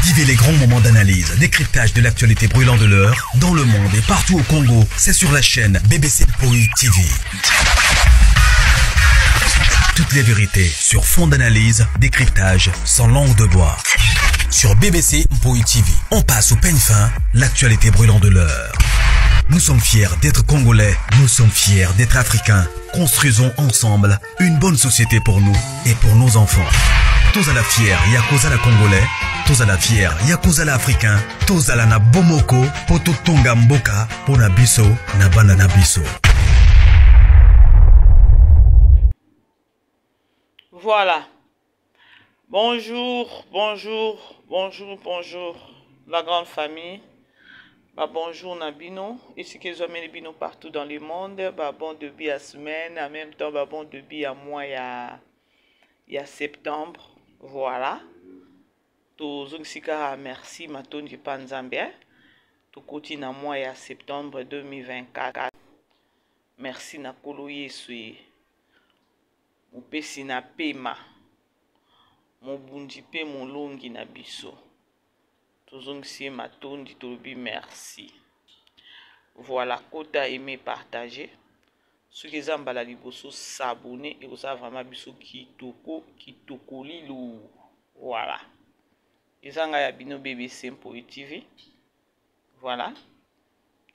Vivez les grands moments d'analyse, décryptage de l'actualité brûlante de l'heure, dans le monde et partout au Congo. C'est sur la chaîne BBC Poi TV. Toutes les vérités sur fond d'analyse, décryptage, sans langue de bois. Sur BBC Mpoi TV, on passe au peigne fin l'actualité brûlante de l'heure. Nous sommes fiers d'être Congolais, nous sommes fiers d'être Africains. Construisons ensemble une bonne société pour nous et pour nos enfants. Tous à la fière, Yakoza la Congolais, tous à la fière, Yakoza la Africain, tous à la na Bomoko, Poto Tonga Mboka, Pona Biso, na Bana na Biso. Voilà. Bonjour, bonjour, bonjour, bonjour, la grande famille. Bah, bonjour Nabino, ici que j'amène bino partout dans le monde. Bah, bon début à semaine, en même temps, bah, bon début à mois, il y a, il y a septembre. Voilà. Tozongisi kaka merci matondi epa Nzambe hein. Tokoti na mois ya septembre 2024. Merci na Nkolo Yesu ye. Mopesi na pema. Mobundi pe molongi na biso. Tozongisi ye matondi tolobi merci. Voilà, kota aimer partager. Soki eza mbala liboso s'abonner ekozala vraiment biso kitoko kitokolilu. Voilà. Eza ngai ya bino BBC Mpoyi TV. Voilà.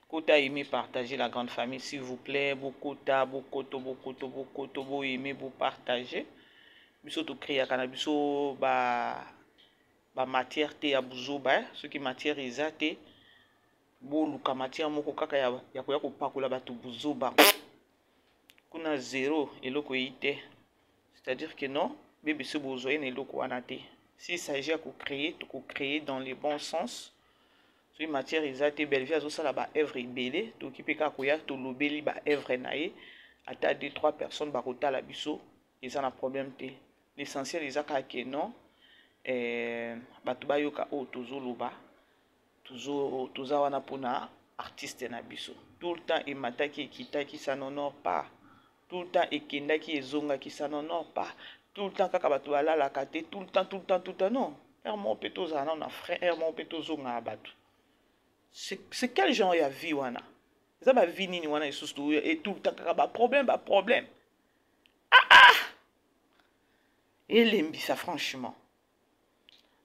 Kota aimer partager la grande famille s'il vous plaît. Bokota, bokoto, bokoto, bokoto, bo aimer, bo partager. Biso to créaka na biso ba ba matière te ya buzoba eh? Soki matière eza te boluka matière moko kaka ya, ya koya kopakola bato buzoba kuna zero eloko eyi te c'est-à-dire que non bbc bozwa ye na eloko wana te s'il s'agit ya kocréer tokocréer dans le bon sens soki matière eza te bellevie azosala ba œuvre ebele tokoki mpe kaka koya tolobeli ba œuvre na ye ata 2 3 personnes bakotala biso eza na problème te l'essentiel eza kaka ke non eh, bato bayoka oyo tozoloba tozo toza wana mpona artiste na biso tout le temps emataki ekitaki ça n'honore pas tout le temps ekendaki ezongaki ça n'honore pas tout le temps kaka bato balalaka te tout le temps tout le temps tout le temps non heure moko mpe tozala nano na frein heure moko mpe tozongaka bato c'est quel genre ya vie wana eza ba vie nini wana lisusu et tout le temps kaka baproblème baproblème ah ah elembisa franchement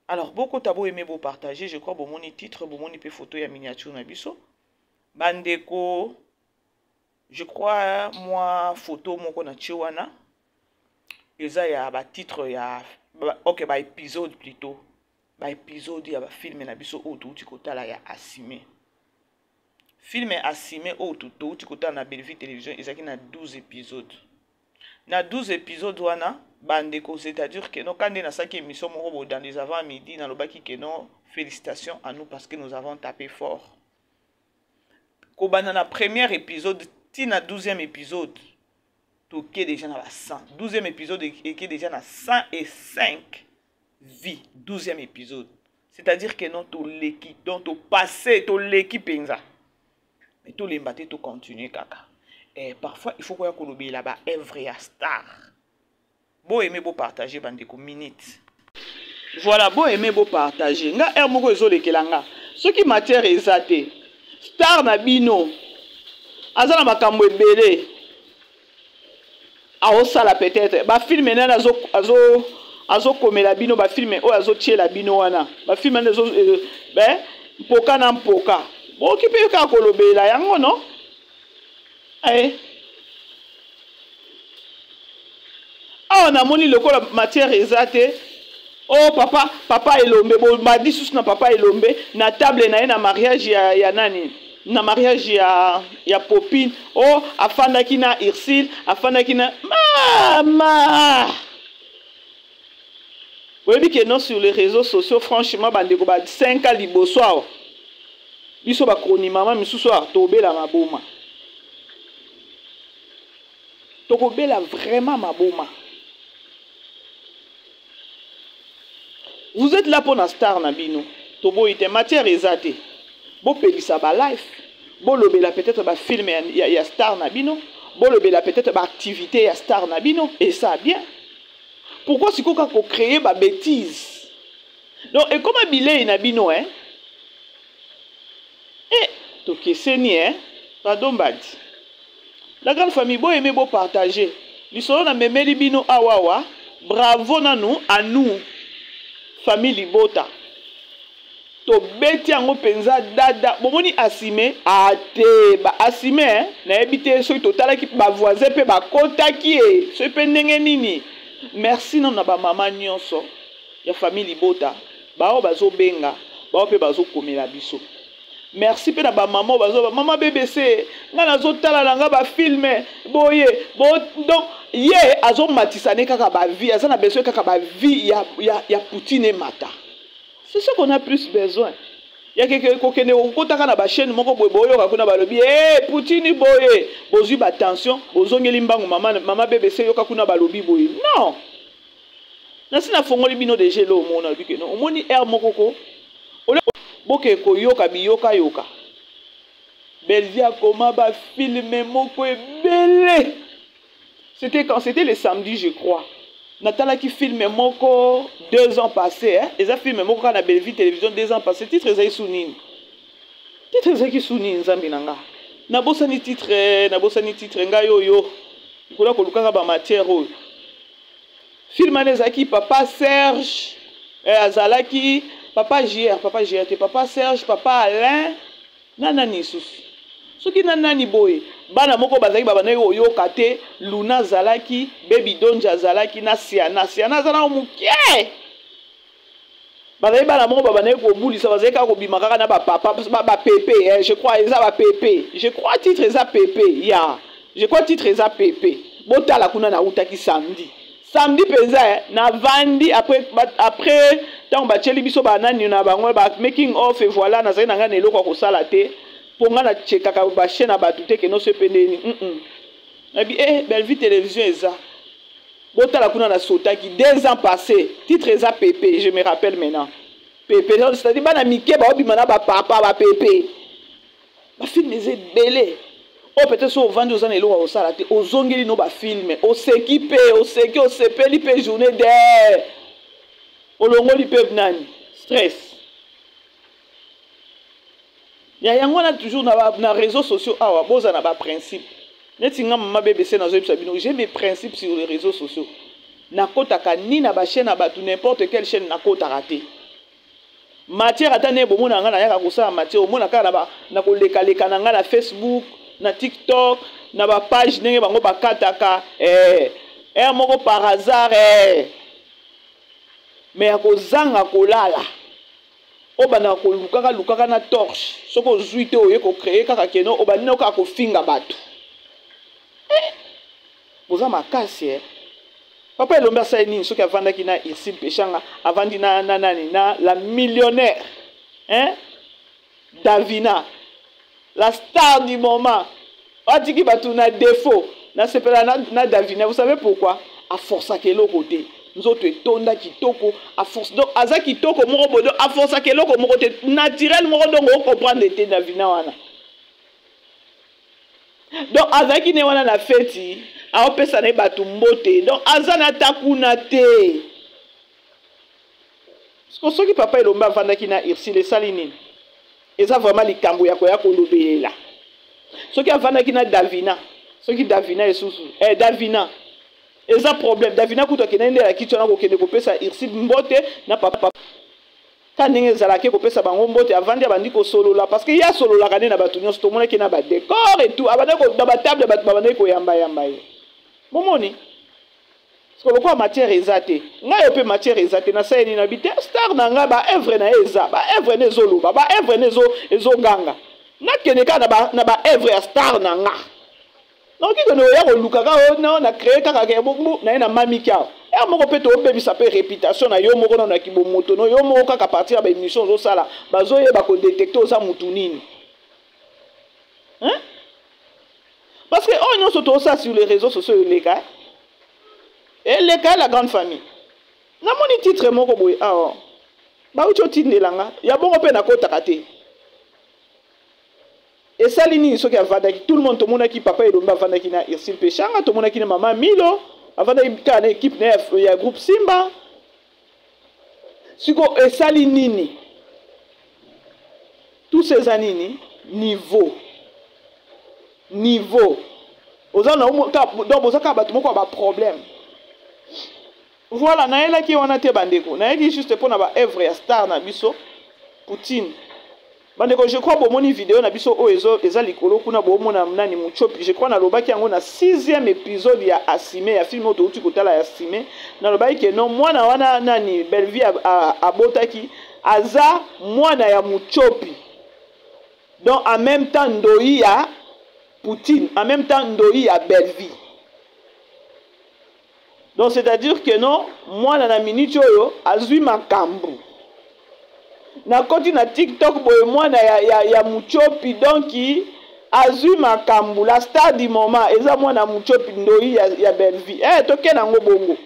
alors bokota bo aimer bo partager je crois bomoni titre bomoni pe photo ya miniature na biso bandeko je crois moi photo moko na tie wana eza ya ba titre ya ba, ok ba épisode plutôt ba épisode ya ba film na biso oyo touti kotala ya assumer film assumer oyo touti kotala na Bellevue Télévision ezalaki na 12 épisodes na 12 épisodes wana bandeko c'est-à-dire que non quand nde nasalaki émission moko boye dans les avant midi nalobaki que non félicitations à nous parce que nous avons tapé fort kobanda na premier épisode ti na 12e épisode toke déjà na ba 100 12e épisode eke déjà na 105 vie 12e épisode c'est-à-dire que non toleki donc topasse toleki mpenza mais tolemba te tocontinue kaka eh, parfois il faut koya kolobela ba œuvre ya star bo aime bo partager bandeko minute voilà bo aime bo partager nga heure moko ezolekela nga soki matière eza te star na bino aza na makambo ebele aosala peut-être bafilme nani azokomela bino bafilme oyo azotiela bino wana bafilme wana ezo eh, mpoka na mpoka bokoki mpe kaka kolobela yango no eh. awa namoni lokola matière eza te oh papa papa elombe bobandi susu na papa elombe na table na ye na mariage ya, ya nani na mariage ya, ya popine oh afandaki na ursile afandaki na mama oyebi ke non sur les réseaux sociaux franchement bandeko ba 5 ans liboso awa biso bakronimama misusu awa tobela maboma tokobela vraiment maboma vous êtes là mpo na star na bino toboyi te matière eza te bopelisa ba life bolobela peut-être bafilme ya, ya, ya star na bino bolobela peut-être baactivité ya star na bino et ça bien pourquoi sikoyo kaka kocréer babétise Donc ekoma bilei na bino eh? Eh, tokeseni eh? Pardon mbadi. La grande famille, bo aimer, bo partager. Lisolo na memeli bino awawa. Bravo nanu à nous. Famille Libota. Tobeti yango mpenza dada. Bomoni asime ate ba asime eh? Nayebi te soki totalaki ba voisin mpe bakotaki e soki mpe ndenge nini. Merci nanu na ba mama nyonso ya famille Libota. Baoyo bazobenga, baoyo mpe bazokomela biso. Merci pe na ba maman bazo ba maman BBC nga nazo tala na nga ba film boye bo donc ye azo matisa ne kaka ba vie aza na besoin kaka ba vie ya ya ya Poutine mata. C'est ce qu'on a plus besoin. Ya keke kokende kokotaka na ba chaîne moko boye boyoka kuna balobi eh Poutine boye bozui ba tension bozongeli mbangu mama mama BBC yoka kuna balobi boye. Non. Nasi nafongoli bino deja eloko moko nalobi ke non omoni heure moko ko boke koyoka biyokayoka Bellevue akoma ba filme moko ebele. C'était quand? C'était le samedi je crois. Natalaki film moko 2 ans passé hein? Eza film moko kaka na Bellevue télévision 2 ans passé. Titre ezali sous nini? Titre ezalaki sous nini nzambe na nga? Nabosani titre, nabosani titre ngai oyo. Likolo ya kolukaka ba matière oyo. Film wana ezalaki papa Serge eh, azalaki papa JR, papa JR te, papa Serge, papa Alain na nani lisusu soki na nani boye bana moko bazalaki babandaki koyoka te. Luna azalaki, Baby Donja azalaki na Siana. Siana aza nao moke. Bazali bana moko babandaki kobulisa, bazali kaka kobima kaka na bapapa bapepe eh, je crois eza bapepe, je crois titre eza pepe ya yeah. Je crois titre eza pepe. Botala kuna nautaki samedi, samedi mpenza eh, navandi après après ntango batieli biso banani na bango ba making off et voilà, nazali na ngai na eloko ya kosala te mpo ngai nachekaka bachaine na bato te keno so ependeni mm -mm. Nabi eh, Bellevue télévision eza botala kuna na sotaki 2 ans passé titre eza pepe, je me rappelle maintenant pepe, c'est-à-dire bana mike baobima na bapapa bapepe. Bafilme eza ebele oyo peut-être so ovandi oza na eloko ya kosala te, ozongeli no bafilme, oseki mpe oseki, osepeli mpe journée de olongoli mpe nani stress ya yango wana. Toujours na réseaux sociaux awa boza na baprincipe neti nga mama BBC nazoyebisa bino, j'ai mes principes sur les réseaux sociaux. Nakotaka ni na bachaîne ya bato, n'importe quelle chaîne nakotaka te. Matière ata nde bomona nga nayaka kosala matière, omona kaka na kolekaleka na nga na Facebook, na TikTok, na bapage ndenge bango bakataka eh, heure moko par hasard eh. Mais ya kozanga kolala obandaka kolukaka lukaka na torche, soki ozwi te oye kocreye kaka keno obandi na kaka kofinga bato eh, boza makasi eh. Papa Elombe asali nini soki avandaki na Ursule Peshanga, avandi na, na nani na la millionnaire hein? Davina la star du moment atiki bato na défaut. Nasepela na, na Davina, vous savez pourquoi? Aforçaka eloko te, nzoto etonda kitoko, aforce donc aza kitoko moko boye, donc aforçaka eloko moko te, naturel moko, donc ocomprendre te Davina wana. Donc azalaki ne wana na feti aopesa na ye bato mbote, donc aza na ta kuna te. Siko soki papa Elombe avandaki na Ursule esali nini? Eza vraiment likambo ya koya kolobelela. Soki avandaki na Davina, soki Davina esusu eh, Davina eza problème. Davina kutu akendaki nde alakiti wana kokende kopesa Ursule mbote na papa ka ndenge ezalaki kopesa bango mbote, avandi abandi kosolola parce que ye asololaka nde na bato nyonso, tomonaki na badécor et tout, abandaki na batable bato babandaki koyambayamba ye. Bomoni siko lokola matière eza te, ngai yo mpe matière eza te, nasali nini? Nabi te star na ngai baevre na ye eza baevre na ezoloba, baevre na ezoganga, nakende kaka na baevre ya star na nga. Nakoki kende oya koluka kaka no na créer kaka ke bongo na ye na mamiki awa ya moko mpe tobebisa mpe réputation na yo moko nano ya kibomoto no yo moko kaka partir ya baémission ozosala, bazoyeba kodetecte oza mutu nini hein? Parce que oyo nyonso tozosala sur les réseaux sociaux eleka eleka la grande famille. Namoni titre moko boye awa bauti otindela nga ya bongo mpe nakotaka te. Esali nini soki avandaki? Tout le monde tomonaki papa Elombe avandaki na Ursule Peshanga, tomonaki na mama Milo avandaki kaka na équipe na ya groupe Simba. Siko esali nini? Tout ça eza nini? Niveau. Niveau. Oza na donc boza kaka bato moko ya ba problème. Voilà, nayelaki wana te bandeko. Nayaki juste mpo na ba œuvre ya star na biso Poutine. Bandeko, je crois bomoni video na biso oyo eza likolo kuna, bomona nani Muchopi. Je crois nalobaki yango na 6e épisode ya Asime, ya film oyo touti kotala ya Asime. Nalobaki ke non, mwana wana nani Bellevue abotaki aza mwana ya Muchopi. Donc en même temps ndoi ya Poutine, en même temps ndoi ya Bellevue. Donc c'est-à-dire que non, mwana na minute oyo azwi makambo. Nakoti na TikTok boye mwana ya Muchopi, donc azwi makambo, la star du moment eza mwana Muchopi ndoi ya Bellevue. Eh, toke nango bongo.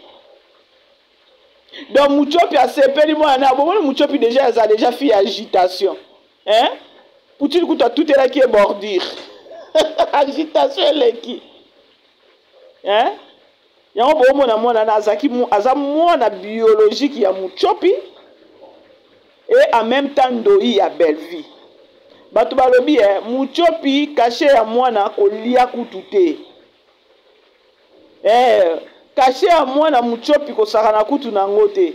Donc Muchopi asepeli mwana na bomoni Muchopi déjà aza déjà fille agitation. Hein? Poutine kuta tutelaki ye bordure. Agitation eleki. Hein? Yango bomona mwana na azaki aza mwana biologique ya Muchopi et en même temps ndoi ya Bellevue. Bato balobi eh, Muchopi cachet ya mwana kolia kutu te. Eh, cachet ya mwana Muchopi kosakana kutu nango te.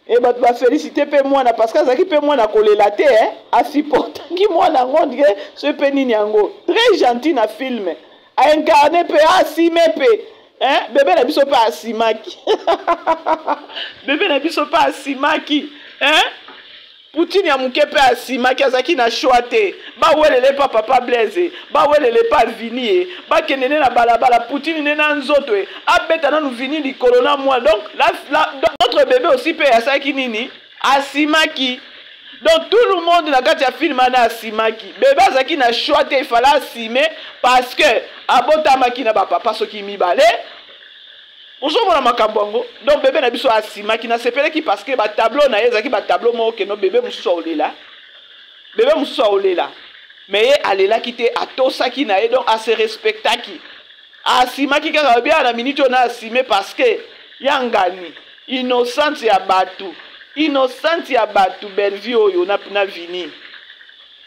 E bato bafélicité mpe mwana parce que azalaki mpe mwana kolela te, eh? Asupportaki mwana yango ondire soki mpe nini yango, très gentil na film, aincarne mpe asime mpe, eh? Bebe na biso mpe asimaki, bebe na biso mpe asimaki, eh? Poutine ya moke mpe asimaki, azalaki na choix te. Bawelele pa papa Blaise, bawelele pa Vini ye, bakende nde na balabala, Poutine nde na nzoto ye abeta nanu Vini likolo na mwana. Donc notre bébé aussi mpe asalaki nini? Asimaki. Donc tout le monde na kati ya film wana asimaki. Bébé azalaki na choix te, il fallait asime parce que abotamaki na bapapa soki mibale. Ozomona makambo yango. Donc bébé na biso asimaki, nasepelaki parce que batableau na ye ezalaki batableau moko keno bébé mosusu aolela, bébé mosusu aolela, mais ye alelaki te, atosaki na ye, donc ase respectaki, asimaki kaka bia na minute oyo na asime parce que ya ngani innocente ya bato, innocente ya bato Bellevue oyo na Vini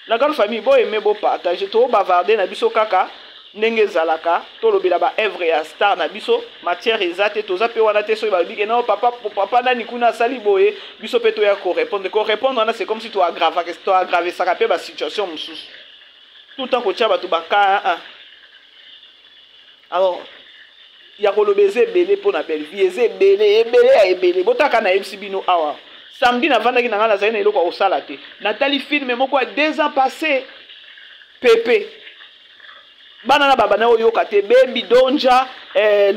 na grande famille. Bo aime, bo partage, to bavarde na biso kaka ndenge ezalaka, tolobela ba œuvre ya star na biso. Matière eza te, toza mpe wana te. Soki balobi ke non, papa, papa nani kuna asali boye, biso mpe toya korépondre, korépondre wana c'est comme si toaggravesaka mpe basituation mosusu, tout le temps kotia bato baka. Alors ya koloba eza ebele mpo na Bellevue, eza ebele, ebele ya ebele. Botaka nayebisi bino awa, samedi navandaki na ngai, nazali na eloko ya kosala te, natali film moko ya 2 ans passé, pepe bana na babana oyoka te, Bebi Donja,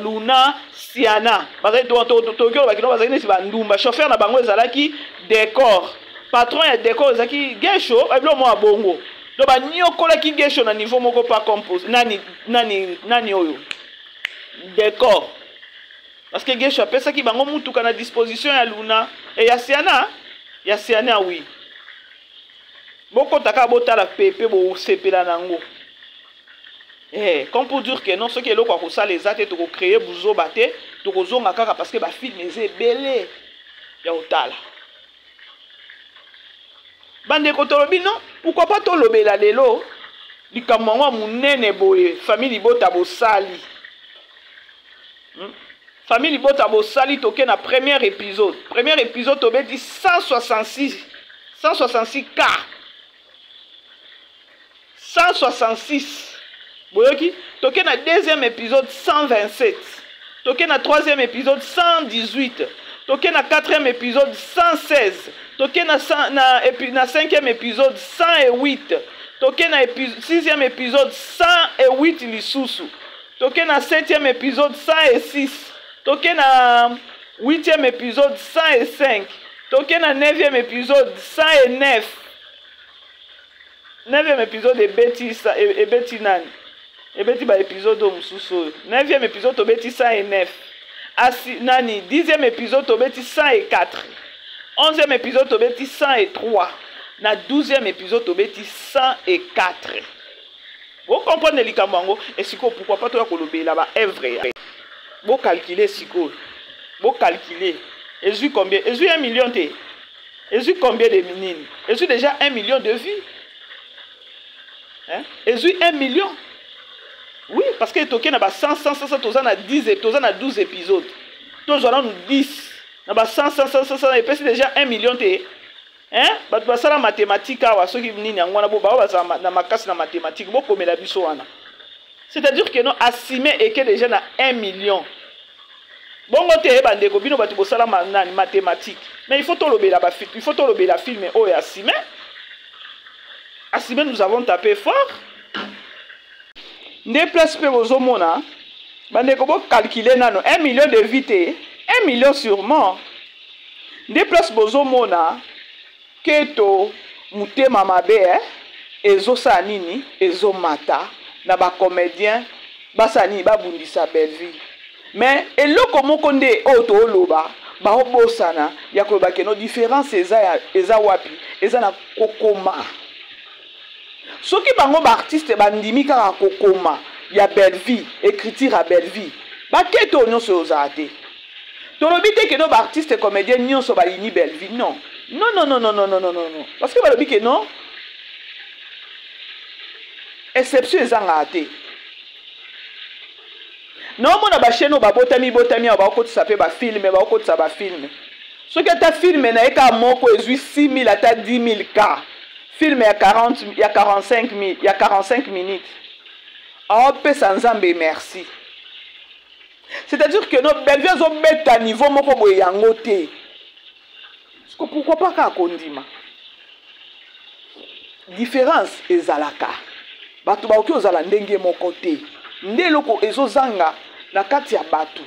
Luna Siana, bazali tokoki oloba kino bazali neti bandumba. Chauffeur na bango ezalaki Décor, patron ya Décor ezalaki Gesho, babilo mwa bongo. Donc banyokolaki Gesho na niveau moko pas compose nani nani nani oyo Décor, parce que Gesho apesaki bango mutuka na disposition ya Luna e ya Siana, ya Siana, oui. Bokota kaka botala pepe, bosepela nango. Eh, comme pour dire que non, soki eloko ya kosala eza te, tokocréer buzoba te, tokozonga kaka parce que bafilm eza ebele ya kotala. Bandeko, tolobi non, pourquoi pas tolobela lelo likambo yango ya monene boye. Famille libota bosali, Famille libota bosali, toke na premier épisode. Premier épisode tobeti 166, 166 k, 166, boyoki. Toke na deuxième épisode 127, toke na troisième épisode 118, toke na quatrième épisode 116, toke na cinquième épisode 108, toke na sixième épisode 108 lisusu, toke na septième épisode 106, toke na huitième épisode 105, toke na neuvième épisode 109. Neuvième épisode ebeti nani? Ebeti baépisode oyo mosusu oyo. Neuvième épisode tobeti 109. Asi nani, 10e épisode tobeti 104, 11e épisode tobeti 103, na 12e épisode tobeti 104. Bocomprendre likambo yango esikoyo. Pourquoi pas toya kolobela baœuvre? Bocalcule sikoyo, bocalcule ezwi combien? Ezwi 1 million te. Ezwi combien de nini? Ezwi déjà 1 million de vues. Hein? Ezwi 1 million. Oui, parce que toke na ba 100 100 100, toza na 10, toza na 12 épisodes. Tozwa nanu 10 na ba 100 100 100 100, epesi déjà 1 million te. Hein? Bato basala mathématique awa, soki nini yango wana, bo bao bazala na makasi na mathématique, bokomela biso wana. C'est-à-dire que non, assumer eke déjà na 1 million. Bongo te, bandeko, bino bato bosala nani mathématique. Mais il faut tolobela ba, il faut tolobela film oyo assumer. Assumer, nous avons tapé fort. Nde place mpe bozomona, bandeko, bocalculer nano 1 million de vues te, 1 million sûrement. Nde place bozomona keto motema mabe, eh? Ezosala nini? Ezomata na bacomédien, basala nini? Babundisa Bellevue. Mais eloko moko nde oyo tooloba, baobosana ya koyeba que non, différence eza, eza wapi? Eza na kokoma. Soki bango baartiste bandimi kaka kokoma ya Bellevue, écriture ya Bellevue, bakete oyo nyonso ozala te. Tolobi te que non, baartiste comédien nyonso bayini Bellevue. Non, non, non, non, non, non, non, non, non, parce que balobi que non, exception ezangaka te. Naomona bachaîne oyo babotami botami awa, baokotisa mpe bafilm, baokotisa bafilm. Soki ata film na ye kaka moko ezwi 6 000, ata 10 000 ka film ya 40, ya 45 000, ya 45 minutes, aopesa Nzambe merci. C'est-à-dire que non, Bellevue azobeta niveau moko boye yango te. Parce pourquoi pas kaka kondima différence ezalaka? Bato bakoki ozala ndenge moko te. Nde eloko ezozanga na kati ya bato,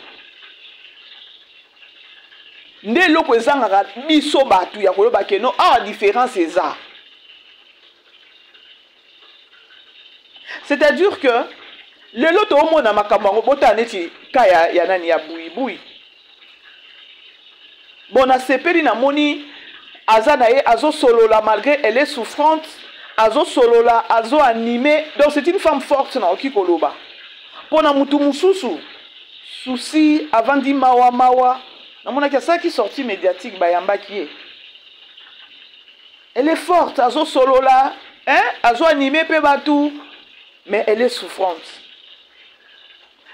nde eloko ezangaka biso bato ya koyeba que non, awa différence eza. C'est-à-dire que lelo toomona makambo yango, botala neti ka ya nani, ya Buibui. Bon, nasepeli, namoni aza na ye, azosolola malgré elle est souffrante, azosolola, azoanime. Donc c'est une femme forte. Nakoki koloba mpo na mutu mosusu susi avandi mawa mawa. Namonaki asalaki sortie médiatique, bayambaki ye. Elle est forte, azosolola, hein? Azoanime mpe bato, mais elle est souffrante.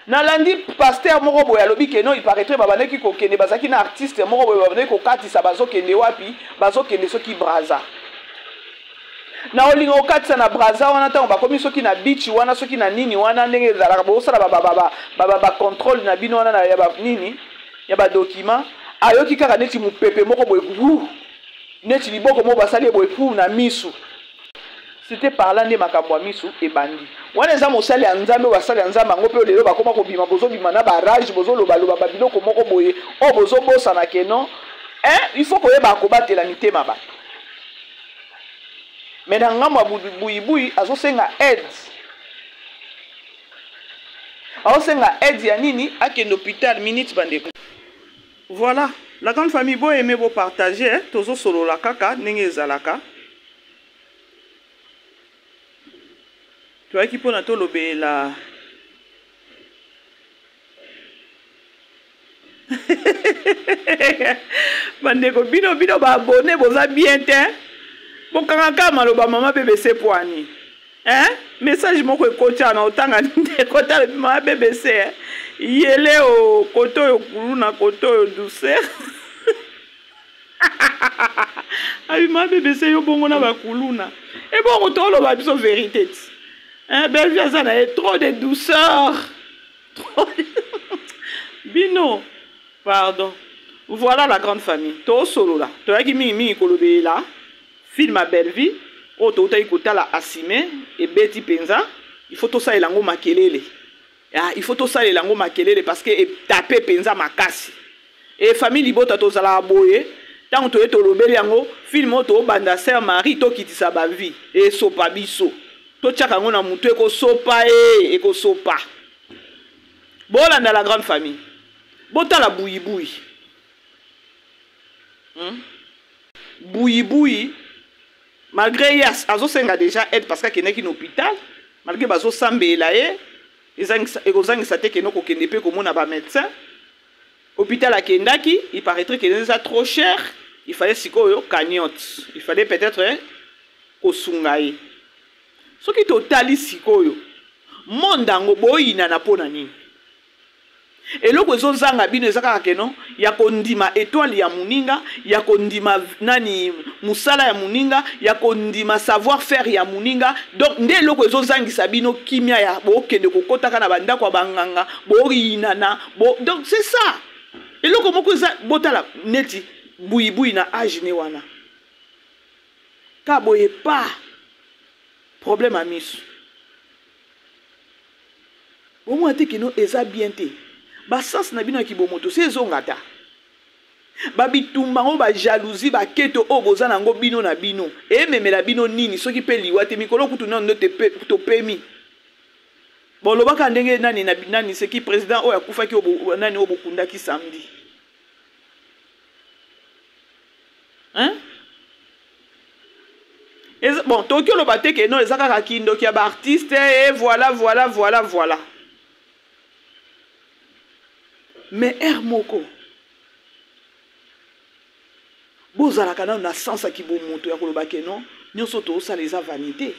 Nalandi pasteur moko boye alobi que non, il paraîtrait babandaki kokende, bazalaki na artiste moko boye, babandaki kokatisa, bazokende wapi? Bazokende soki Braza. Na olinga kokatisa na Braza wana, ntango bakomi soki na beach wana, soki na nini wana, ndenge ezalaka, bosala bacontrôle na bino wana ya banini, ya badocument, ayoki kaka neti mopepe moko boye, neti liboko moko basali ye boye pu na misu. C'était par là nde makambo ya misu ebandi wana. Eza mosali ya Nzambe oyo basali ya Nzambe yango mpe lelo bakóma kobima, bozobima na barage, bozolobaloba babiloko moko boye oyo bozobosana que non, hein, il faut koyeba kobatela mitema bato. Mais na ngambo ya Buibui, azosenga aide. Azosenga aide ya nini? Akende hôpital. Minute, bandeko. Voilà la grande famille, boaime, bopartage. Tozosolola kaka ndenge ezalaka. Toyaki mpona tolobela bandeko. Bino, bino baabonnés, boza bien te. Bokanga kaka maloba mama BBC poani, hein? Message moko ekoti awa na otanga ndeko. Tala, mama BBC, eh? Yele o kote oyo kuluna, kote oyo douceur. Abi mama BBC, yo bongo na bakuluna ebongo toloba biso vérité ti, hein? Bellevue aza na ye trop de douceur, trop de bino, pardon. Voilà la grande famille, tosolola. Toyaki mingimingi kolobela film ya Bellevue oyo toutaki kotala, asime ebeti mpenza. Il faut tosalela yango makelele. Ah, il faut tosalela yango makelele parce que etape mpenza makasi. E famille libota, tozalaka boye. Ntango toye tolobeli yango, film oyo tobanda, sœur Marie, tokitisa bavues, esopa biso, totiaka yango na motu, ekosopa e ekosopa. Bolanda la grande famille, botala Buibui, Buibui, malgré ye azosenga déjà aide parce que akendaki na hôpital, malgré bazosambela ye, ekozangisa te kende kokende mpe komona bamédecin. Hôpital akendaki, il paraîtrait que eza trop cher. Il fallait sikoyo cagnotte, il fallait peut-être kosunga ye. Soki totali sikoyo monde yango, boyinana mpo na nini? Eloko ezozanga bino eza kaka keno ya kondima étoile ya moninga, ya kondima nani, mosala ya moninga, ya kondima savoir faire ya moninga. Donc nde eloko ezozangisa bino kimia ya bokende kokotaka na bandako ya banganga, boyinana bo. Donc c'est ça, eloko moko eza. Botala neti buibui na age ne wana ka boye, pa problème ya miso. Bomona te kino eza bien te. Basens na bino ya kibomoto se ezonga ta babitumba yango, bajalousie, baketo oyo boza nango bino na bino, ememela bino nini soki mpe liwa te? Mikolo kutu nano nde topemi. Bolobaka ndenge nani na nani, seki président oyo akufaki, nani oyo bokundaki samedi, hein? Bon, tokoki oloba te ke non, eza kaka kindoki ya baartiste et voilà, voilà, voilà, voilà. Mais heure moko bozalaka nano na sens ya kibomoto ya koloba ke non, nyonso tozosala eza vanité,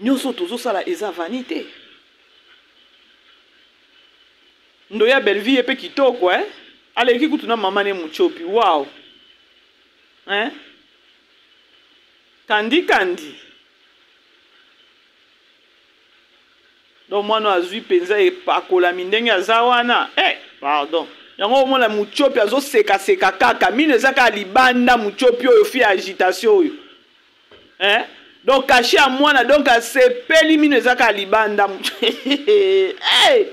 nyonso tozosala eza vanité. Ndo ya Bellevie ye mpe kitoko, eh? Aleki kutu na mama ne Muchopi. Wow, eh? Kandi kandi. Donc mwana azwi mpenza epakolami ndenge aza wana, eh, pardon. Yango omona Muchopi azosekaseka kaka, mino eza kaka libanda. Muchopi oyo fi ya agitation oyo, eh? Donc cachet ya mwana, donc asepeli, mino eza kaka libanda. Hey!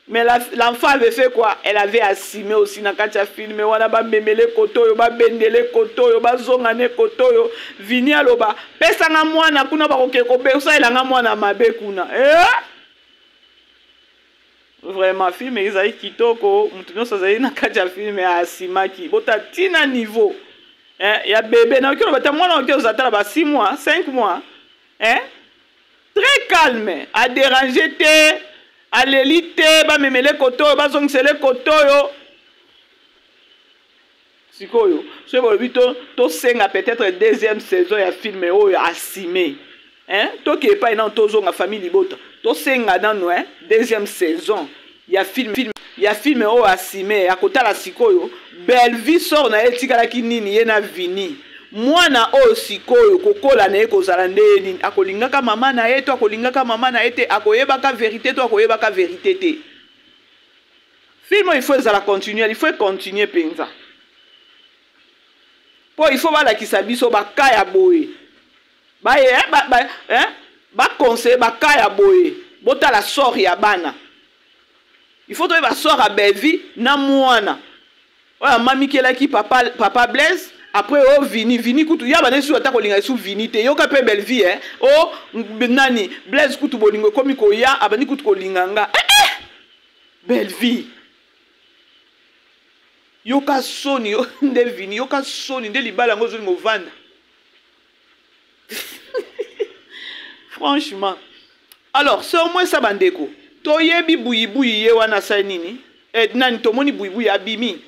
Mais l'enfant avait fait quoi? Elle avait assumé aussi na kati ya film wana. Bamemele koto oyo, babendele koto oyo, bazonga ne koto oyo. Vini aloba: "Pesanga mwana kuna, bakoke kosalelanga mwana mabe kuna." Eh? Vraiment, film ezali kitoko. Moto nyonso azali na kati ya film asimaki. Bota ntina niveau, eh, ya bebe. Nayoki oloba te, mwana oki ozala tala ba 6 mois, 5 mois, eh? Très calme, adérange te, aleli te, bamemele koto oyo, bazongisele koto oyo. Sikoyo soki bolobi tosenga peut-être deuxième saison ya film oyo asime, hein? Toke epai nano, tozonga famille libota, tosenga nano, hein? Deuxième saison ya film, ya film oyo asime ya kotala. Sikoyo Bellevie, sort na ye etikalaki nini? Ye na Vini, mwana oyo sikoyo kokola na ye kozala nde ye nini? Akolingaka mama na ye to akolingaka mama na ye te? Akoyebaka vérité to akoyebaka vérité te? Film oyo il faut ezala continuer, il faut econtinue mpenza, mpo il faut balakisa biso baka ya boye, baye ba, eh, baconseille baka ya boye. Botala sort ya bana, il faut toyeba sort ya Bellevie na mwana oyo amamikelaki papa, papa Blaise. Après o Vini, Vini kutu ya bana esu ata kolinga esu Vini te. Yoka mpe Bellevie, eh? O nani, Blaise kutu bolingo ekomi koya, abandi kutu kolinga nga, eh, eh! Bellevie, yoka soni yo nde Vini, yoka soni nde libala yango ozolinga ovanda. Franchement, alors c'est au moins ça. Bandeko, toyebi buyibuyi ye wana asali nini, eh, nani, tomoni buyibuyi abimi,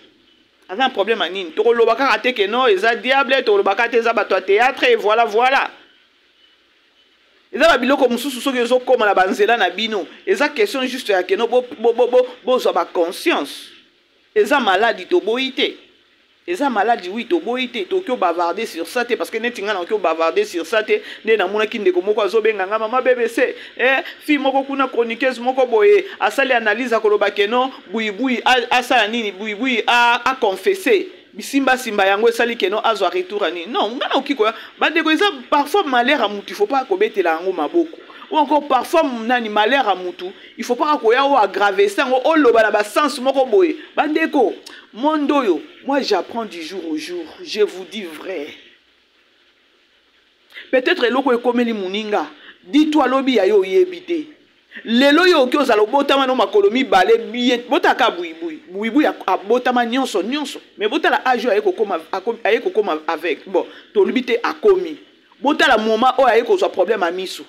aza na problème ya nini. Tokoloba kaka te ke non, eza diable, tokoloba kaka te eza bato ya théâtre et voilà, voilà. Eza babiloko mosusu soki ezokóma na banzela na bino, eza question juste ya keno bozwa baconscience. Eza maladi, toboyi te, eza maladi, oui, toboyi te. Tokoki obavarde sur ça te, parce que neti ngai nakoki obavarde sur ça te. Nde namonaki ndeko moko azobenga nga: "Mama BBC, eh, fille moko kuna, chroniqueuse moko boye, asali analyse, akoloba keno buibui asala nini, buibui aconfesse bisimbasimba, yango esali keno azwa retour ya nini." Non, ngai nakoki koya. Bandeko, eza parfois malheur ya mutu, il faut pas kobetela yango maboko, ou encore parfois nani, malheur ya mutu, il faut pas koya oyo aggrave yango, oloba na basens moko boye. Bandeko, monde oyo, moi j'apprends du jour au jour, je vous dis vrai. Peut-être eloko ekomeli moninga, dis-toi alobi ya yo, oyebi te. Lelo yo oki ozala obotama no makolo mibale bien. Botaka buibui, buibui abotama nyonso nyonso, mais botala age oyo aye kokoma avec. Bon, tolobi te akomi. Botala moment oyo aye kozwa problème ya miso.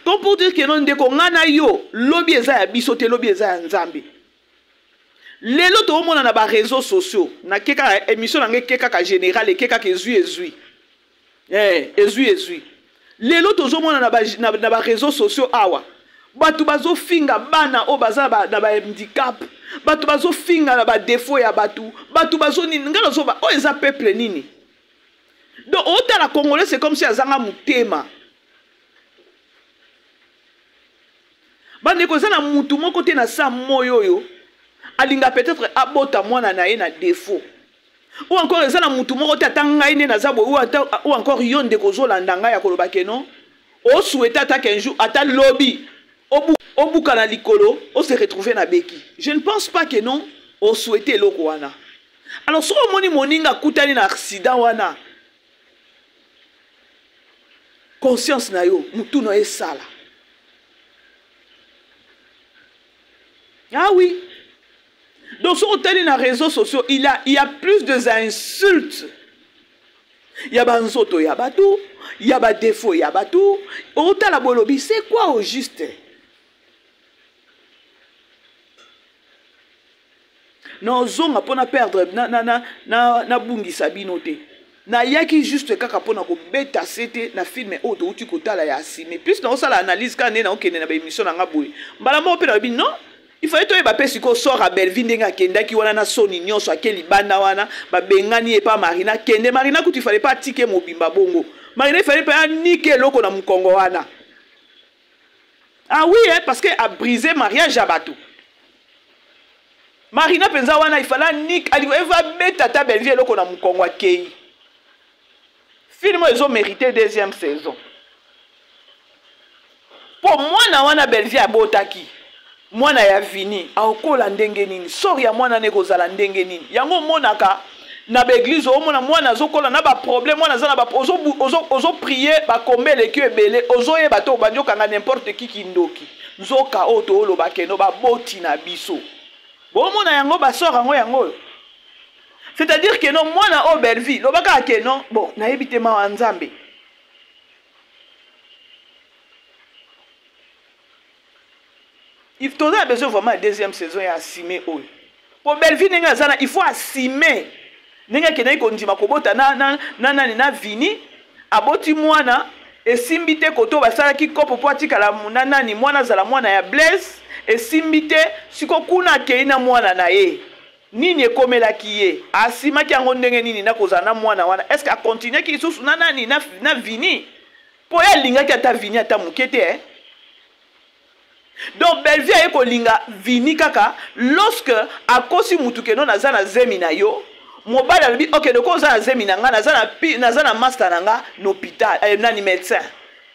Comme pour dire que non, ndeko nga na yo, lobi eza ya biso te, lobi eza ya Nzambe. Lelo toomona na ba réseaux sociaux, na keka émission na nge keka ka général et keka ke ezui ezui. Eh, ezui ezui. Lelo tozomona na ba na, na ba réseaux sociaux awa. Bato bazofinga bana oyo baza na ba handicap, bato bazofinga na ba défaut ya bato, bato bazo nini, nga nazoba oyo eza peuple nini? Donc otala congolais c'est comme si azanga motema. Bandeko, eza na mutu moko te na sa moyo oyo alinga peut-être abota mwana na ye na défaut. Ou encore eza na mutu moko te, ata ngai nde naza boye, ou encore yo ndeko ozolanda ngai ya koloba ke non, osouhaite ata qu'un jour, ata lobi obuka na likolo, o se retrouver na beki. Je ne pense pas que non, osouhaite eloko wana. Alors soki omoni moninga akutani na accident wana, conscience na yo, mutu na yo esala. Ah oui. Donc soki otali na réseaux sociaux, il y a plus de insultes. Il y a ba nzoto ya bato, il y a ba défaut ya bato. Otala bolobi, c'est quoi au juste? Nozonga mpona perdre na, na, na, na, na bungisa bino te. Nayaki juste kaka mpona kobeta sete na film oyo touti kotala ya Asime. Plus naosala analyse kaka nde naokende na baémission na nga boye. Mbala moko mpe nalobi non, il fallait toyeba mpe sikoyo sort ya Bellevue ndenge akendaki wana na soni nyonso, ake libanda wana, babengani ye pa Marina. Kende Marina kutu, il fallait pas atike mobimba bongo. Marina, il fallait mpe anike eloko na mokongo wana. Ah oui, hein, parce que a brisé mariage ya bato. Marina mpenza wana, il fallait anik, eva beta ata Bellevue eloko na mokongo akei. Film oyo ezomérite deuxième saison. Mpo mwana wana Bellevue abotaki, mwana ya Vini, akokola ndenge nini? Sort ya mwana wana ekozala ndenge nini? Yango omonaka na baeglise, omona mwana azokola na baproblème, mwana aza na ba ozoprie bakombe eleki ebele, ozoyeba te, obandi okanga n'importe qui kindoki. Nzoka oyo tooloba keno baboti na biso bomona yango, basort yango yango oyo. C'est-à-dire que non, mwana oyo Bellevue, loba kaka ke non, bon, nayebi te, mawa Nzambe. Il toza na besoin vraiment ya deuxième saison ya Asime oyo. Po Bellevue ndenge aza na, il faut assumer. Ndenge akendaki kondima kobota na, na, na nani, na Vini, aboti mwana, esimbi te koto basalaki kopo po atikala na nani, mwana azala mwana ya Blaise, esimbi te, siko kuna akei na mwana na ye. Nini ekomelaki ye? Asimaki yango ndenge nini na kozala na mwana wana? Est-ce que akontinuaki lisusu na nani, na, na Vini? Po ye alingaki ata Vini ata moke te, eh? Donc Bellevue aye kolinga Vini kaka lorsque akosi mutu ke non, naza na zemi na yo. Mobali alobi ok, doko oza na zemi na nga, naza na pi, naza na master na nga na hôpital, nani médecin.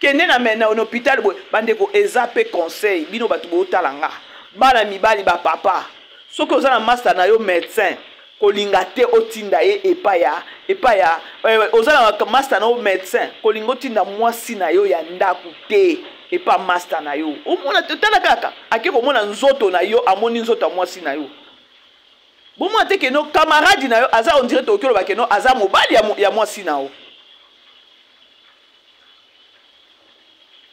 Kende na na hôpital boye. Bandeko, eza pe conseil bino bato botala nga. Bana mibali ba papa, soki oza na master na yo médecin, kolinga te otinda ye epai ya, epai ya, oza na master na yo médecin, kolinga otinda mwasi na yo ya ndako te epa master na yo. Omona te, tala kaka ake komona nzoto na yo, amoni nzoto ya mwasi na yo. Bomona te ke no camarade na yo aza, on dirait tokoki oloba ke no aza mobali ya mwasi na yo.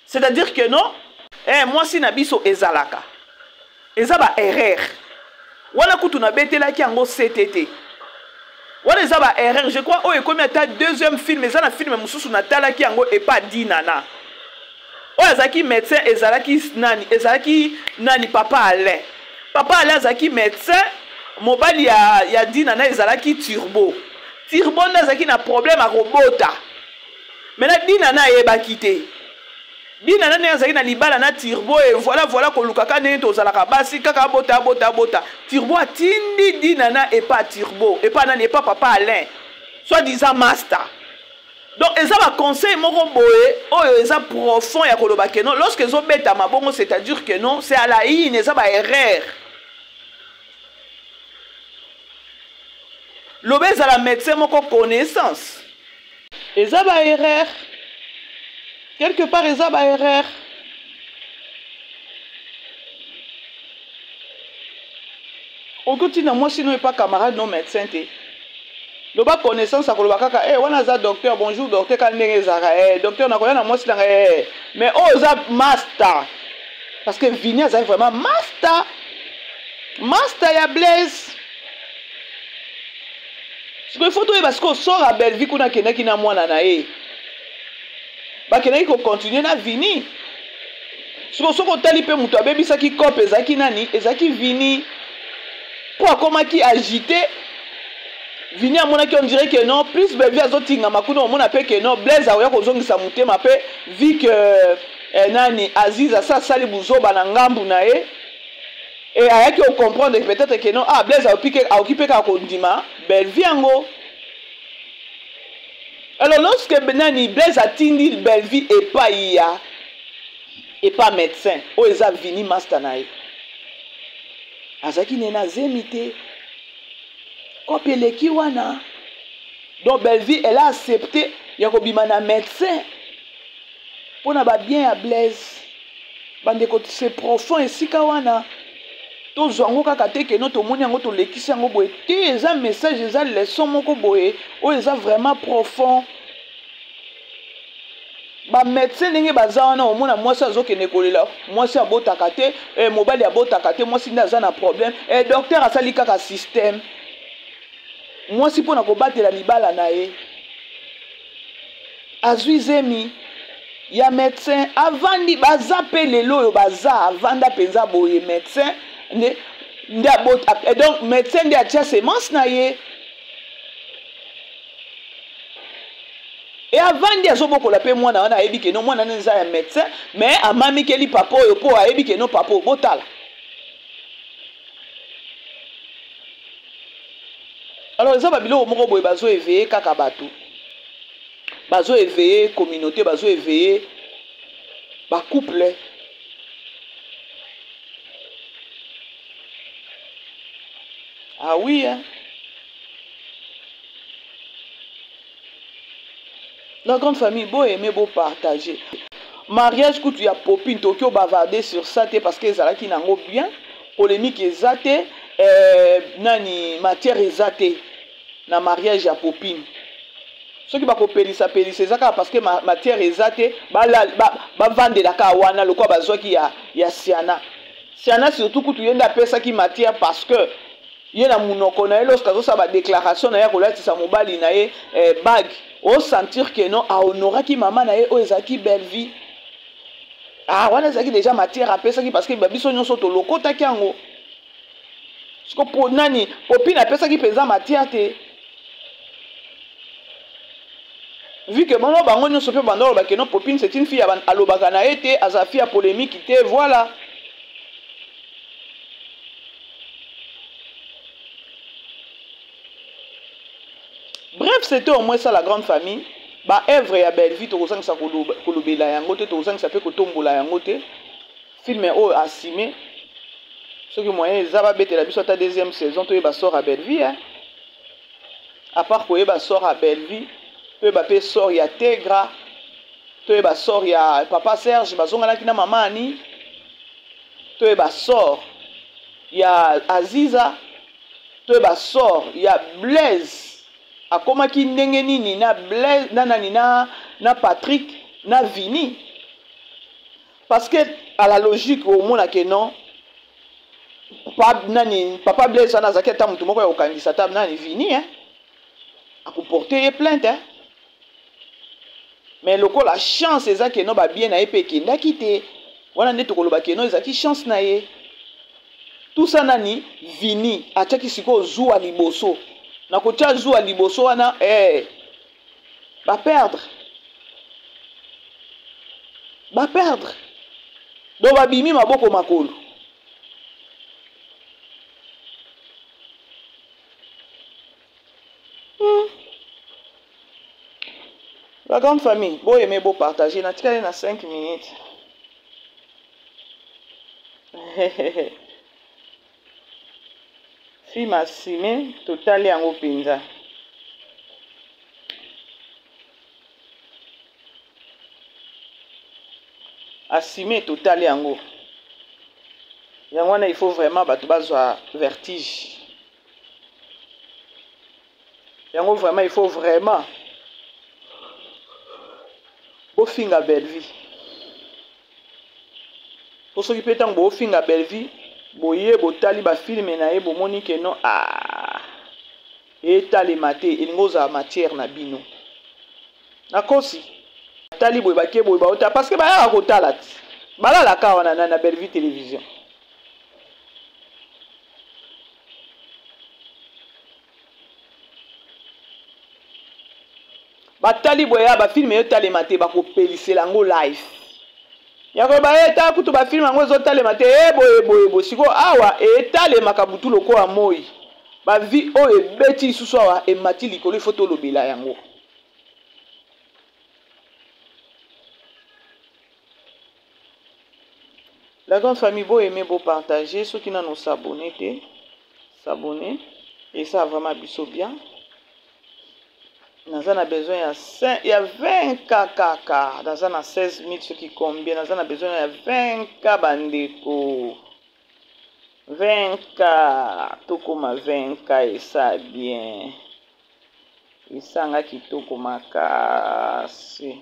C'est-à-dire que non, mwasi na biso ezalaka, eza ba erreur wana kutu nabetelaki yango CTT wana, eza ba erreur. Je crois oyo ekomi ata deuxième film. Eza na film mosusu natalaki yango epa Dinana, oyo azalaki médecin, ezalaki nani, ezalaki nani, papa Alain. Papa Alain azalaki médecin, mobali ya Dinana ezalaki Turbo. Turbo nde azalaki na problème akobota. Maintenant Dinana ayebaki te. Dinana ndenge azalaki na libala na Turbo, et voilà, voilà, koluka kaka ndenge tozalaka basi kaka, abota, abota, abota. Turbo atindi Dinana epa Turbo, epa nani, epa papa Alain, soit disant master. Donc eza ba conseil moko boye oyo eza profond ya koloba ke non, lorsque ezobetama bongo, c'est-à-dire que non, c'est à la haine, eza ba erreur. Loba ezala médecin moko connaissance, eza ba erreur quelque part, eza ba erreur. Okotinda mwasi no epa camarade no médecin te. Loba connaissance akoloba kaka eh wana aza docteur, bonjour docteur kaka ndenge ezalaka eh docteur nakoya na mwasi nanga eh mais oyo oza master parce que Vini azali vraiment master master ya Blaise. Sikoyo faut toyeba sikoyo sort ya Bellevue kuna akendaki na mwana na ye bakendaki kocontinue na Vini. Sikoyo soki otali mpe moto abebisaki cope ezalaki nani? Ezalaki Vini mpo akomaki agite. Vini amonaki on dirait que non plus Bellevue azotingama kuna omona mpe que non Blaise akoya kozongisa motema mpe vu que eh, nani Aziz asa asali buzoba na ngambu na ye et ayaki ocomprendre peut-être que non ah Blaise akoki mpe kaka kondima Bellevue yango. Alors lorsque nani Blaise atindi Bellevue epai ya epa médecin oyo eza Vini master na ye azalaki nene azemi te kope eleki wana donc Bellevue elle a accepté ya kobima na médecin mpo na babien ya Blaise. Bandeko, c'est profond esika wana, tozwa yango kaka te keno tomoni yango tolekisi yango boye te. Eza message, eza leçon moko boye oyo eza vraiment profond. Bamédecin ndenge baza wana, omona mwasi azokende kolela, mwasi abotaka te, eh, mobali abotaka te, mwasi nde aza na problème, eh, docteur asali kaka système mwasi mpo na kobatela libala na ye azwi zemi ya médecin avandi. Baza mpe lelo oyo baza avanda mpenza boye médecin nde nde abota, donc médecin nde atia semence na ye e avandi azobokola mpe mwana wana. Ayebi keno mwana wana eza ya médecin, mais amamikeli papa oyo mpo ayebi keno papa oyo botala. Alors eza babiloko moko boye bazo éveiller kaka bato, bazo éveiller communauté, bazo éveiller bacouple. Ah oui, hein? La grande famille, bo aimer, bo partager. Mariage kutu ya Popine, toki bavarder sur ça te parce que ezalaki nango bien, polémique eza te, nani matière eza te na mariage ya Popine. Soki bakopelisa pelisa eza kaka parce que matière eza te, bavandela kaka wana lokola bazwaki ya Siana. Siana surtout kutu ye nde apesaki matière parce que ye na munoko na ye lorsque azosala badéclaration na ye akolatisa mobali na ye bague, osentir que non ahonoraki mama na ye oyo ezalaki Belle Vie. Ah, wana ezalaki déjà matière apesaki parce que babiso nyonso tolokotaki yango. Siko po nani Popine apesaki mpenza matière te vu que bango bango nyonso mpe banda olobaki non Popine c'est une fille alobaka na ye te, aza fille ya polémique te, voilà. Bref, c'était au moins ça la grande famille. Ba œuvre ya Bellevue tokozangisa kolobela yango te, tokozangisa mpe kotombola yango te. Film oyo assumé, soki moyen eza babetela biso ata deuxième saison toyeba sort ya Bellevue, hein? À part koyeba sort ya Bellevue, toyeba mpe sort ya Tegra, toyeba sort ya papa Serge bazonganaki na mama Ani, toyeba sort ya Aziza, toyeba sort ya Blaise akomaki ndenge nini na Blaise na nani na Patrick na Vini. Parce que à la logique omona ke non pa, nani papa Blaise wana azalaki ata motu moko ya kokangisa ata nani Vini, hein? Akoporte ye plainte, hein? Mais lokola chance eza ke no babien na ye mpe ekendaki te, wana nde tokoloba ke no ezalaki chance na ye. Tout ça nani Vini atiaki sikoyo zuwa liboso na kotia zuwa liboso wana, eh, baperdre baperdre donc babimi maboko makolo. La grande famille, bo aimer, bo partager. Natikali na 5 minutes. Film assumé, totali yango mpenza. Assumé, totali yango. Yango wana il faut vraiment bato bazwa vertige. Yango vraiment il faut vraiment bofinga Bellevue. Po soki pe tango bofinga Bellevue, boye botali ba filme na ye bomoni ke non ah etalema te elingi ozala matière na bino. Nakosi? Tali boye bake boye baota parce que bayaka kotala ti. Balalaka wana na, na Bellevue télévision. Batali boye ya ba film etalema te bakopelisela yango live. Ya koloba ye ta kutu ba film yango ezotalema te e boye boye boye sikoyo awa etalemaka butu lokola moi. Ba vie oyo ebeti lisusu awa emati likolo il faut tolobela yango. La grande famille bo aimer bo partager soki nanu s'abonner te s'abonner et ça vraiment biso bien naza na besoin ya 5, ya 20 k kaka naza na 16000 soki combien naza na besoin ya 20 k bandeko 20 k tokoma 20 k esa bien esanga kitoko makasi.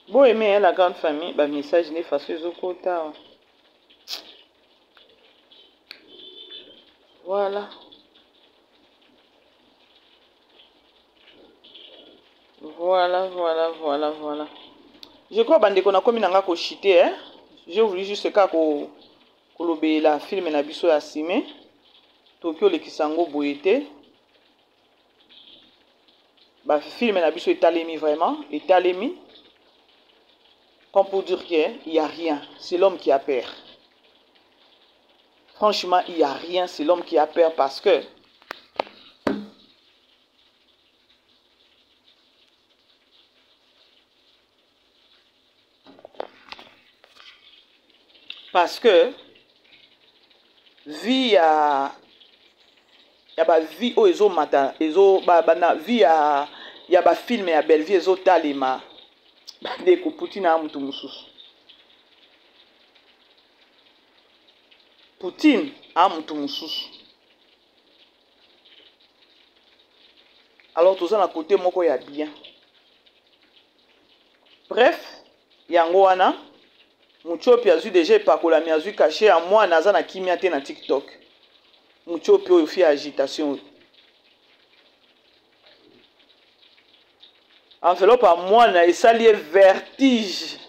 Bo aimer hein, la grande famille, ba message nde façon ezokota awa. Voilà. Voilà, voilà, voilà, voilà. Je crois bandeko nakomi na nga ko chiter hein. J'ai voulu juste kaka ko kolobela film na biso ya sime. Toki olekisa yango boye te. Ba film na biso etalemi vraiment, etalemi. Comme pour dire que il y a rien, c'est l'homme qui a peur. Franchement, il y a rien, c'est l'homme qui a peur parce que parce que vie ya ya ba vie oyo ezomata ezo ba, ba, na vie ya ya ba film ya Bellevue ezotalema bandeko Poutine a mutu mosusu Poutine a mutu mosusu alors toza na côté moko ya bien bref yango wana Mutshopi azwi deja epakolami azwi cachet ya mwana aza na kimia te na TikTok Mutshopi oyo fi ya agitation oyo enveloppe ya mwana esali ye vertige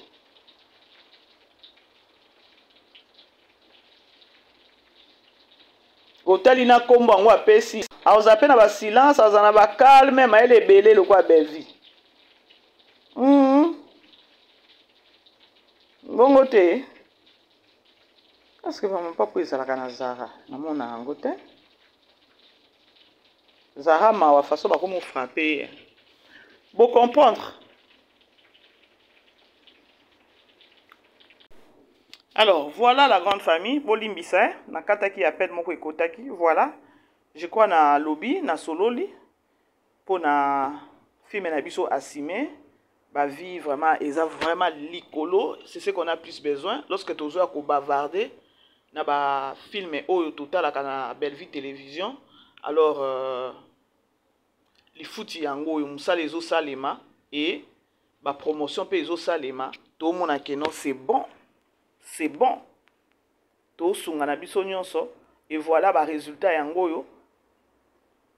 otali na nkombo yango apesi akozala mpe na basilence azala na bacalme mayele ebele lokola Bellevue Bongo te. Est-ce que vraiment papo ezalaka na Zara? Namona yango te. Zara mawa façon bakomi frapper ye. Bo comprendre. Alors, voilà la grande famille. Bolimbisa, hein? Nakataki appel moko ekotaki. Voilà. Je crois na lobby, na sololi. Pona film na biso assumer ba vie vraiment eza vraiment likolo c'est ce qu'on a plus besoin lorsque tozo ko bavarder na ba film oyo totalaka na Bellevue télévision alors euh, lifuti yango oyo mosala ezosalema et ba promotion mpe ezosalema tomona ke non c'est bon c'est bon tosunga na biso nyonso et voilà ba résultat yango oyo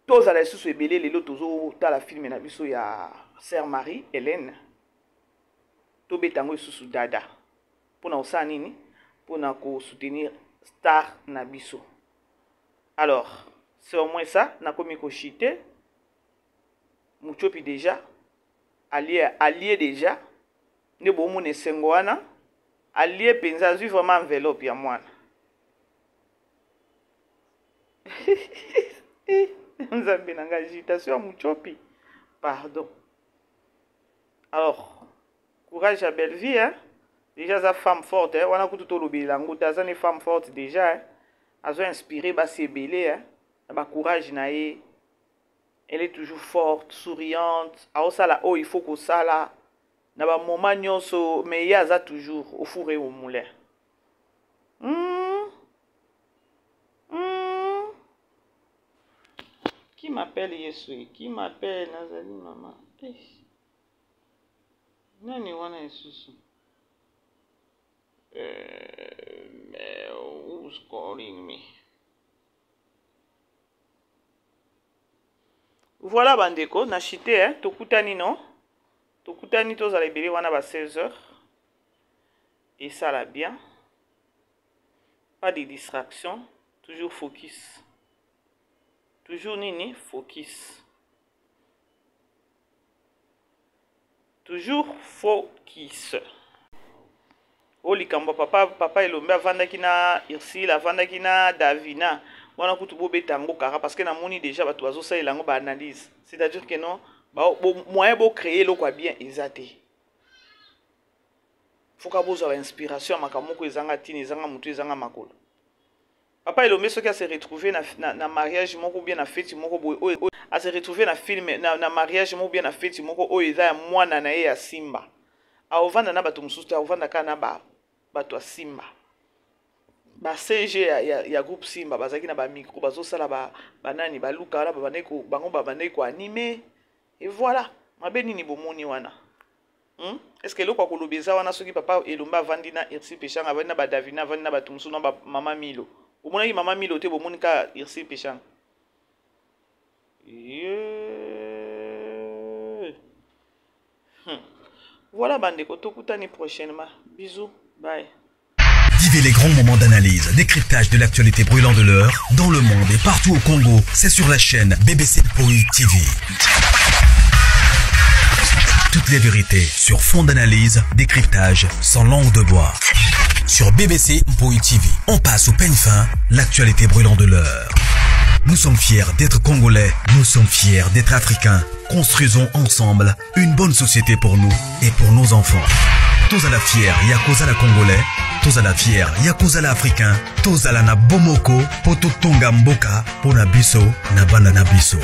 tozala lisusu ebele lelo tozotala filme na biso ya sœur Marie Hélène tobeta yango lisusu dada mpona kosala nini mpona kosoutenir star na biso alors c'est au moins ça nakomi kochite muchopi déjà alie alie déjà nde bomona esengo wana alie mpenza azwi vraiment enveloppe ya mwana nzambe na ngai agitation ya muchopi pardon alors courage ya bellevie hein? déjà aza femme forte hein? Wana kutu tolobelela yango te aza ne femme forte déjà hein? Azo inspirer basi ebele hein, na ba courage na ye. Elle est toujours forte, souriante, aosala oyo il faut kosala na ba moment nyonso, mais ye aza toujours au four et au moulin. Qui m'appelle Yesu? Qui m'appelle Nazali mama? Eh. Nani wana lisusu? Euh, who's calling me? Voilà bandeko, na chite hein, tokutani non? Tokutani tozala ebele wana ba 16 heures. Et ça la bien. Pas de distraction, toujours focus. Toujours nini focus. Toujours focus. Oyo likambo papa papa Elombe avandaki na Ursule, avandaki na Davina. Wana kutu bobeta yango kara parce que namoni déjà bato bazosalela yango ba analyse. C'est-à-dire que non, ba, bo, moyen bo créer eloko ya bien eza te. Foka bozwa ba inspiration ya makambo moko ezanga ntina, ezanga motu, ezanga makolo. Papa Elombe soki a se retrouver na, na, na mariage moko bien na feti moko boye oyo a se retrouver na film na, na mariage moko bien na feti moko oyo eza ya mwana na ye ya Simba, aovanda na bato mosusu te, aovanda kaka na ba bato ya Simba, ba CG ya, ya, ya groupe Simba bazalaki na ba micro bazosala ba banani baluka wana babandaki bango babandaki koanime et voilà. Mabe nini bomoni wana? Hmm? Est-ce que eloko ya koloba eza wana soki papa Elombe avandi na Ursule Peshanga, avandi na ba Davina, avandi na bato mosusu na ba mama Milo? Bomonaki mama Milo te, bomoni kaka Ursule Peshanga. Yeah. Voilà bandeko, tokutani prochainement. Bisous, bye. Vivez les grands moments d'analyse, décryptage de l'actualité brûlante de l'heure, dans le monde et partout au Congo. C'est sur la chaîne BBC Mpoi TV. Toutes les vérités sur fond d'analyse, décryptage, sans langue de bois. Sur BBC Mpoi TV, on passe au peigne fin l'actualité brûlante de l'heure. Nous sommes fiers d'être Congolais, nous sommes fiers d'être Africains. Construisons ensemble une bonne société pour nous et pour nos enfants. Tozala fier ya kozala Congolais, tozala fier ya kozala Africain, tozala na bomoko po totonga mboka pona biso na bana na biso.